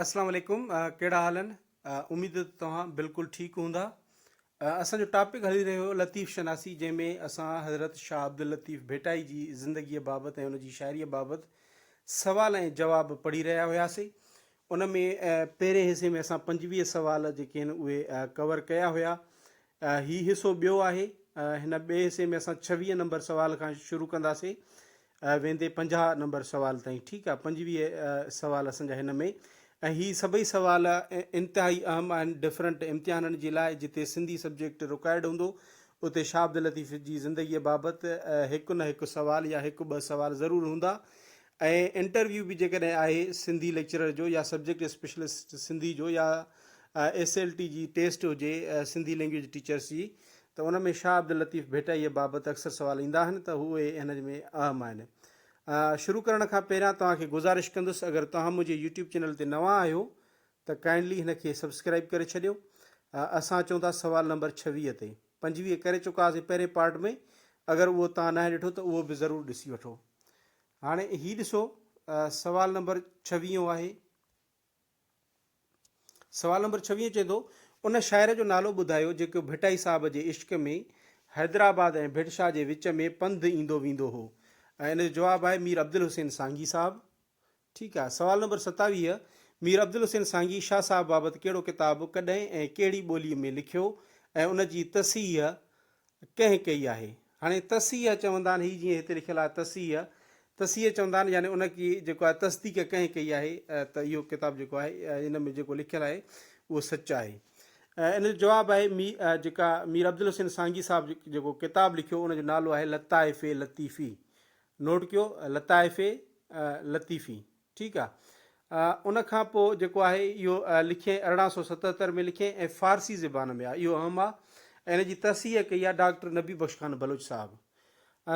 اسلام عليڪم ڪهڙا حال آهن اميد ته توهان بلڪل ٺيڪ هوندا اسان جو ٽاپڪ هلي رهيو هو لطيف شناسي جنهن ۾ اسان حضرت شاهه عبداللطيف ڀٽائي جي زندگيء بابت ۽ ان جي شاعريء بابت سوال ۽ جواب پڙهي رهيا هياسي ان ۾ پهرين حصي ۾ اسان 25 سوال جيڪي آهن اهي ڪور ڪيا هيا هي حصو ٻيو آهي هن ٻئي حصي ۾ اسان 26 نمبر سوال کان شروع ڪنداسي ويندي 50 نمبر سوال تائين ٺيڪ آ 25 سوال اسان جا هن ۾ ۽ هي سڀئي سوال انتهائي اهم آهن ڊفرنٽ امتحانن جي لاء جتي سنڌي سبجيڪٽ رڪوائرڊ هوندو اتي شاهه عبداللطيف جي زندگيء بابت هڪ نه هڪ سوال يا هڪ ٻه سوال ضرور هوندا ۽ انٽرويو به جيڪڏهن آهي سنڌي ليڪچرر جو يا سبجيڪٽ اسپيشلسٽ سنڌي جو يا ايس ايل ٽي جي ٽيسٽ هجي سنڌي لينگويج ٽيچرس جي ته ان ۾ شاهه عبداللطيف ڀٽائيء بابت اڪثر سوال ايندا آهن ته اهي هن ۾ اهم آهن. شروع ڪرڻ کان پهريان توهان کي گذارش ڪندس اگر توهان منهنجي يوٽيوب چينل تي نوان آهيو ته ڪائنڊلي هن کي سبسڪرائيب ڪري ڇڏيو. اسان اچون ٿا سوال نمبر 26 تي. 25 ڪري چڪا هئاسين پهرين پارٽ ۾ اگر اهو توهان ناهي ڏٺو ته اهو به ضرور ڏسي وٺو. هاڻي هي ڏسو سوال نمبر 26 آهي. سوال نمبر 26 چئي ٿو، ان شاعر جو نالو ٻڌايو جيڪو ڀٽائي صاحب جي عشق ۾ حيدرآباد ۽ ڀٽ شاهه جي وچ ۾ پنڌ ايندو ويندو هو؟ ۽ ان جو جواب آهي مير عبدالحسين سانگي صاحب. ٺيڪ آهي. سوال نمبر 27 مير عبدالحسين سانگي شاهه صاحب بابت ڪهڙو ڪتاب ڪڏهن ۽ ڪهڙي ٻوليء ۾ لکيو ۽ ان جي تصحيح ڪنهن ڪئي آهي؟ هاڻي تصحيح چوندا آهن، هي جيئن هتي لکيل آهي تصحيح، تصحيح چوندا آهن يعني ان جي جيڪو آهي تصديق ڪنهن ڪئي آهي ته اهو ڪتاب جيڪو آهي ان ۾ جيڪو لکيل آهي اهو سچ آهي. ان جو جواب آهي مي جيڪا مير عبدالحسين سانگي صاحب جيڪو ڪتاب لکيو ان جو نالو آهي لطائف لطيفي. نوٽ ڪيو لطائف لطيفي. ٺيڪ آ ان کان پوء جيڪو آهي اهو لکين 1877 ۾ لکين ۽ فارسي زبان ۾ آ اهو اهم آ ۽ ان جي تصحيح ڪئي آ ڊاڪٽر نبي بخش خان بلوچ صاحب.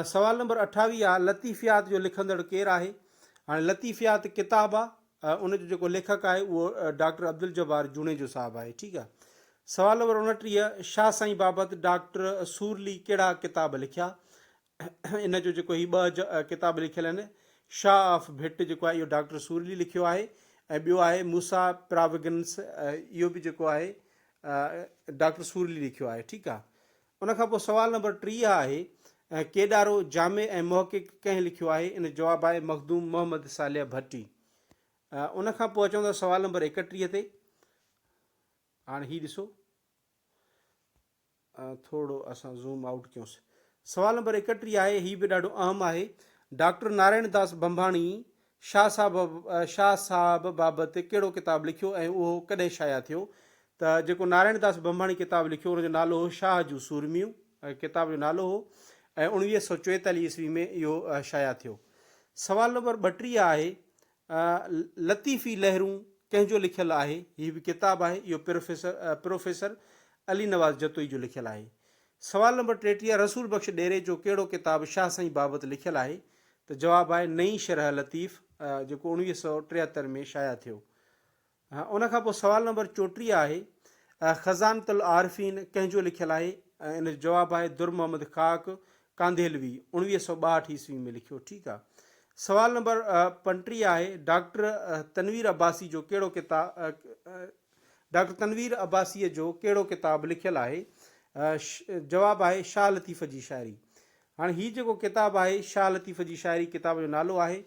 سوال نمبر 28 آ لطيفيات جو لکندڙ ڪير آهي؟ هاڻي لطيفيات ڪتاب آ ان جو جيڪو ليکڪ آهي اهو ڊاڪٽر عبدالجبار جوڻيجو صاحب آهي ٺيڪ آ. سوال نمبر 29 شاهه سائين بابت ڊاڪٽر سورلي ڪهڙا ڪتاب لکيا؟ ان جو جيڪو هي ٻه ڪتاب لکيل آهن شاهه آف ڀٽ جيڪو آهي اهو ڊاڪٽر سورلي لکيو آهي ۽ ٻيو آهي موسيٰ پراوگنس اهو به جيڪو آهي ڊاڪٽر سورلي لکيو آهي ٺيڪ آهي ان کان پوء سوال نمبر 30 آهي ڪيڏارو جامع ۽ محقق ڪنهن لکيو آهي ان جو جواب آهي مخدوم محمد صالح ڀٽي ان کان پوء اچون ٿا سوال نمبر 31 تي هاڻي هي ڏسو ٿورڙو اسان زوم آئوٽ ڪيونس. سوال نمبر 31 آهي، هي به ڏاڍو اهم آهي. ڊاڪٽر نارائڻ داس ڀنڀاڻي شاهه صاحب شاهه صاحب بابت ڪهڙو ڪتاب لکيو ۽ اهو ڪڏهن شايع ٿيو؟ ته جيڪو نارائڻ داس ڀنڀاڻي ڪتاب لکيو ان جو نالو هو شاهه جون سورميون ڪتاب جو نالو هو ۽ 1944 عيسوي ۾ اهو شايع ٿيو. سوال نمبر 32 آهي، لطيفي لهرون ڪنهن جو لکيل آهي؟ هي به ڪتاب آهي، اهو پروفيسر علي نواز جتوئي جو لکيل آهي. سوال نمبر 33 رسول بخش ڏيري جو ڪهڙو ڪتاب شاهه سائين بابت لکيل آهي؟ ته جواب آهي نئين شرح لطيف جيڪو 1973 ۾ شايع ٿيو. ان کان پوء سوال نمبر 34 آهي خزانة العارفين ڪنهن جو لکيل آهي؟ ان جو جواب آهي در محمد خاڪ ڪانڌيلوي 1962 عيسوي ۾ لکيو. ٺيڪ آ. سوال نمبر 35 آهي ڊاڪٽر تنوير عباسي جو ڪهڙو ڪتاب ڊاڪٽر تنوير عباسيء جو ڪهڙو ڪتاب لکيل آهي؟ جواب آهي شاهه لطيف جي شاعري. هاڻي هي جيڪو ڪتاب آهي شاهه لطيف جي شاعري ڪتاب جو نالو آهي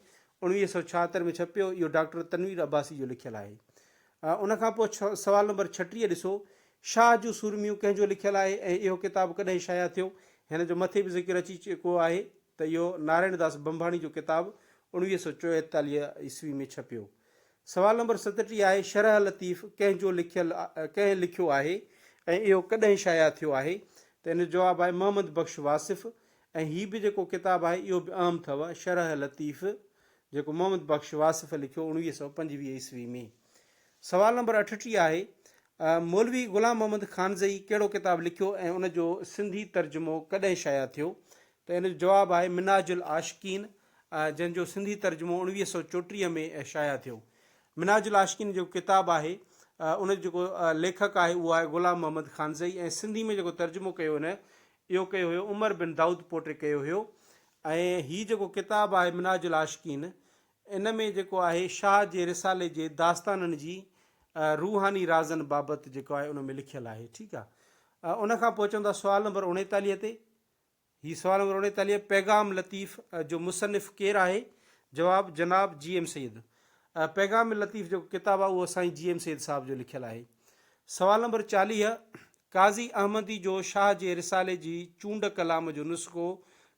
1976 ۾ ڇپيو اهو ڊاڪٽر تنوير عباسي جو لکيل آهي. ان کان پوء سوال نمبر 36 ڏسو شاهه جون سورميون ڪنهن جو لکيل آهي ۽ اهو ڪتاب ڪڏهن شايع ٿيو؟ هن جو مٿي به ذڪر اچي چڪو آهي ته اهو نارائڻ داس ڀنڀاڻي جو ڪتاب 1944 عيسوي ۾ ڇپيو. سوال نمبر 37 آهي شرح لطيف ڪنهن جو لکيل ڪنهن لکيو آهي ۽ اهو ڪڏهن شايع ٿيو آهي؟ ته ان جو جواب آهي محمد بخش واصف ۽ هي به جيڪو ڪتاب آهي اهو به اهم اٿو شرح لطيف جيڪو محمد بخش واصف لکيو 1925 عيسوي ۾. سوال نمبر 38 آهي مولوي غلام محمد خانزئي ڪهڙو ڪتاب لکيو ۽ ان جو سنڌي ترجمو ڪڏهن شايع ٿيو؟ ته ان جو جواب آهي منهاج العاشقين جنهن جو سنڌي ترجمو 1934 ۾ شايع ٿيو. منهاج العاشقين جيڪو ڪتاب آهي ان جو جيڪو ليکڪ آهي اهو آهي غلام محمد خانزئي ۽ سنڌي ۾ جيڪو ترجمو ڪيو هن اهو ڪيو هيو عمر بن دائود پوٽي ڪيو هيو ۽ هي جيڪو ڪتاب آهي منهاج العاشقين ان ۾ جيڪو آهي شاهه جي رسالي جي داستانن جي روحاني رازن بابت جيڪو آهي ان ۾ لکيل آهي ٺيڪ آهي ان کان پوء اچون ٿا سوال نمبر 39 تي. هي سوال نمبر 39 پيغام لطيف جو مصنف ڪير آهي؟ جواب، جناب جي ايم سيد. پيغام لطيف جيڪو ڪتاب آهي اهو سائين جي ايم سيد صاحب جو لکيل آهي. سوال نمبر 40 قاضي احمدي جو شاهه جي رسالي جي چونڊ ڪلام جو نسخو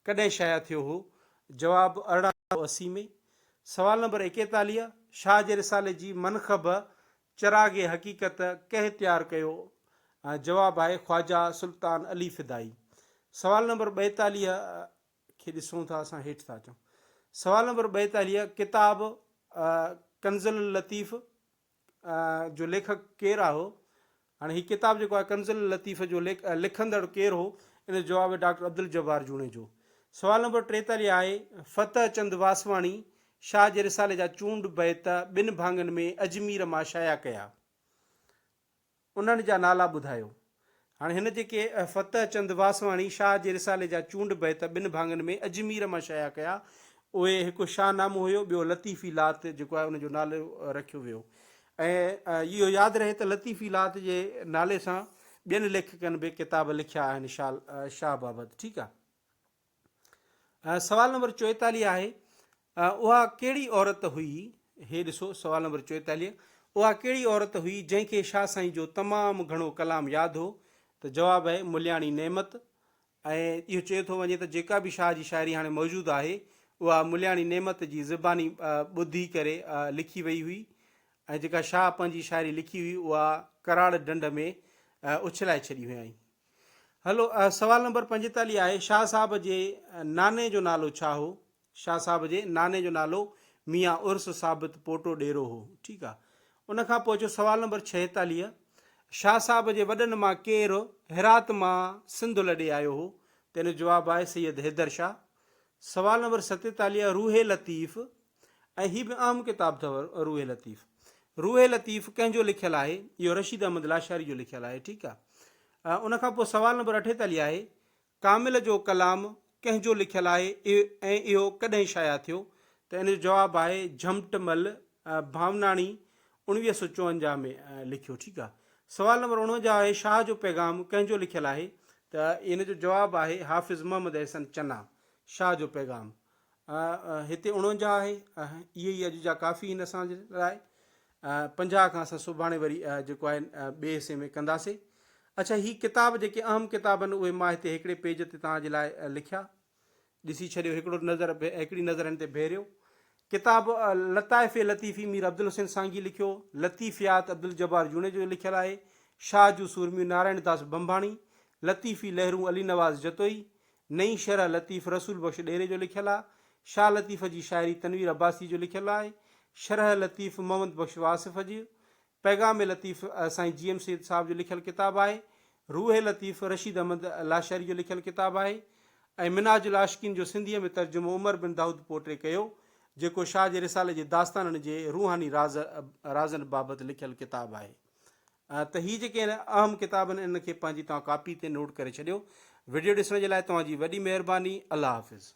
ڪڏهن شايع ٿيو هو؟ جواب، 1880 ۾. سوال نمبر 41 شاهه جي رسالي جي منخب چراغ حقيقت ڪنهن تيار ڪيو؟ جواب آهي خواجه سلطان علي فدائي. سوال نمبر 42 کي ڏسون ٿا اسان هيٺ ٿا اچون. سوال نمبر 42 ڪتاب ڪنزل اللطيف جو ليکڪ ڪير آهو؟ هاڻي هي ڪتاب جيڪو آهي ڪنزل اللطيف جو لکندڙ ڪير هو؟ ان جو جواب آهي ڊاڪٽر عبدالجبار جوڻيجو. سوال نمبر 43 آهي فتح چند واسواڻي شاهه جي رسالي جا چونڊ بيت ٻن ڀاڱن ۾ اجمير مان شايع ڪيا. انهن جا نالا ٻڌايو. هاڻي هن جيڪي فتح چند واسواڻي شاهه جي رسالي جا چونڊ بيت ٻن ڀاڱن ۾ اجمير مان شايع ڪيا، اهي هڪ شاهه نامو هيو، ٻيو لطيفي لات جيڪو آهي ان جو نالو رکيو ويو. ۽ اهو ياد رهي ته لطيفي لات جي نالي سان ٻين ليکڪن به ڪتاب لکيا آهن شاهه بابت. ٺيڪ آهي. سوال نمبر 44 آهي اها ڪهڙي عورت هئي هي ڏسو سوال نمبر 44 اها ڪهڙي عورت هئي جنهن کي شاهه سائين جو تمام گهڻو ڪلام ياد هو ته جواب آهي ملياڻي نعمت ۽ اهو چيو ٿو وڃي ته جيڪا به شاهه جي شاعري هاڻي موجود آهي اها ملياڻي نعمت جي زباني ٻڌي ڪري لکي وئي هئي ۽ جيڪا شاهه پنهنجي شاعري لکي هئي اها ڪراڙ ڍنڍ ۾ اڇلائي ڇڏي هيائين. هلو سوال نمبر 45 آهي شاهه صاحب جي ناني جو نالو ڇا هو؟ شاهه صاحب جي ناني جو نالو ميان عرس ثابت پوٽو ڏيرو هو. ٺيڪ آ. ان کان پوء اچو سوال نمبر 46 شاهه صاحب جي وڏن مان ڪير هرات مان سنڌ لڏي آيو هو؟ ته ان جو جواب آهي سيد حيدر شاهه. سوال نمبر 47 روح لطيف ۽ هي به اهم ڪتاب اٿو روح لطيف. روح لطيف ڪنهن جو لکيل آهي؟ اهو رشيد احمد لاشاري جو لکيل آهي ٺيڪ آ. ان کان پوء سوال نمبر 48 آهي ڪامل جو ڪلام ڪنهن جو لکيل آهي ۽ اهو ڪڏهن شايع ٿيو؟ ته ان جو جواب آهي جهمٽ مل ڀاوناڻي 1954 ۾ لکيو ٺيڪ آ. سوال نمبر 49 آهي شاهه جو پيغام ڪنهن جو لکيل آهي؟ ته ان جو جواب آهي حافظ محمد احسن چنا شاهه جو پيغام. هتي 49 آهي. اهي ئي اڄ جا ڪافي آهن اسان جي لاء. 50 کان اسان سڀاڻي وري جيڪو آهي ٻئي حصي ۾ ڪنداسي. اڇا هي ڪتاب جيڪي اهم ڪتاب آهن اهي مان هتي هڪڙي پيج تي توهان جي لاء لکيا. ڏسي ڇڏيو هڪڙو نظر هڪڙي نظر هن تي ڀيريو. ڪتاب لطائف لطيفي مير عبدالحسين سانگي لکيو، لطيفيات عبدالجبار جوڻيجو جو لکيل آهي، شاهه جون سورميون نارائڻ داس ڀنڀاڻي، لطيفي لهرون علي نواز جتوئي، نئين شرح لطيف رسول بخش ڏيري جو لکيل آ. شاهه لطيف جي شاعري تنوير عباسي جو لکيل آهي. شرح لطيف محمد بخش واصف جي. پيغام لطيف سائين جي ايم سيد صاحب جو لکيل ڪتاب آهي. روح لطيف رشيد احمد لاشاري جو لکيل ڪتاب آهي ۽ منهاج العاشقين جو سنڌيء ۾ ترجمو عمر بن دائود پوٽي ڪيو، جيڪو شاهه جي رسالي جي داستانن جي روحاني راز رازن بابت لکيل ڪتاب آهي. ته هي جيڪي آهن اهم ڪتاب آهن انهن کي پنهنجي توهان ڪاپي تي نوٽ ڪري ڇڏيو. وڊيو ڏسڻ جي لاء توهان جي وڏي مهرباني. الله حافظ.